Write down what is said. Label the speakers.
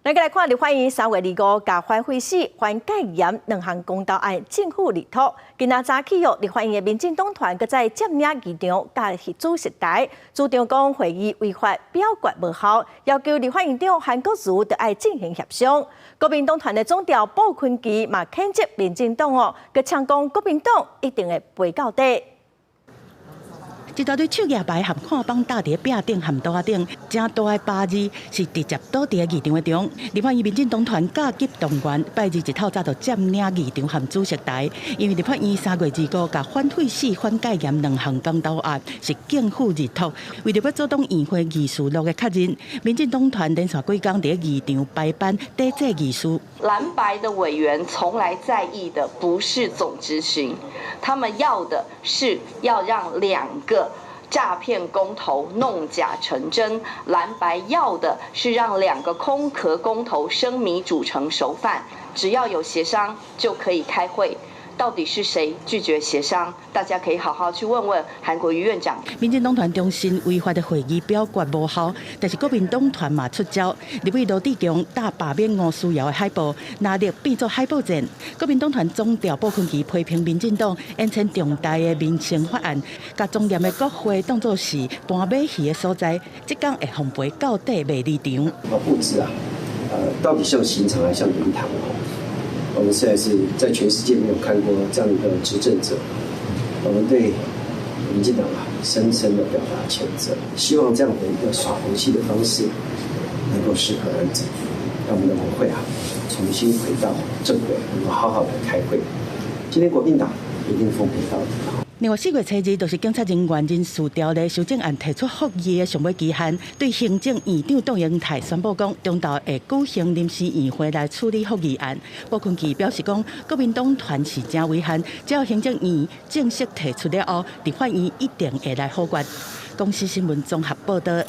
Speaker 1: 咱來看立法院3月25共反廢死、反戒嚴兩項公投案政府入托。今仔早起哦，立法院的民進黨團閣再佔領議場佮主席台，主張講會議違法表決無效，要求立法院長韓國瑜著愛進行協商。國民黨團的總召布坤琪嘛譴責民進黨哦，閣嗆講國民黨一定會賠到底。
Speaker 2: 一大堆手舉牌和看板搭佇壁頂和桌仔頂，誠大的八字是直接倒佇議場的中。立法院民進黨團加急動員，拜二一透早就佔領議場和主席台，因為立法院3月25共反廢死、反戒嚴兩項公投案是政府入托，為著欲阻擋院會議事錄的確認，民進黨團連續幾工佇議場排班抵制議事。
Speaker 3: 藍白的委員從來在意的不是總質詢，他們要的是要讓兩個詐騙公投弄假成真，藍白要的是讓兩個空殼公投生米煮成熟飯，只要有協商就可以開會。到底是誰拒絕協商？大家可以好好去問問韓國瑜院長。
Speaker 2: 民進黨團重申違法的會議表決無效，但是國民黨團嘛出招，立委羅智強搭罷免吳思瑤的海報，拿力變做海報戰。國民黨團總召布坤琪批評民進黨延簽重大的民生法案，共莊嚴的國會當作是盤馬戲的所在，這工會予賠到底袂離場。
Speaker 4: 啊，布置啊，到底像刑場還是像靈堂？我們現在是在全世界沒有看過這樣一個執政者，我們對民進黨啊深深的表達譴責，希望這樣的一個耍紅戲的方式能夠適可而止，讓我們的國會啊重新回到正軌，能夠好好的開會。今天國民黨一定奉陪到底。
Speaker 2: 另外，4月初2就是警察人員人事條例修正案提出覆議的上尾期限，對行政院長董英泰宣布講，中晝會舉行臨時院會來處理覆議案。布坤琪表示講，國民黨團是誠遺憾，只要行政院正式提出了後，立法院一定會來否決。公視新聞綜合報導。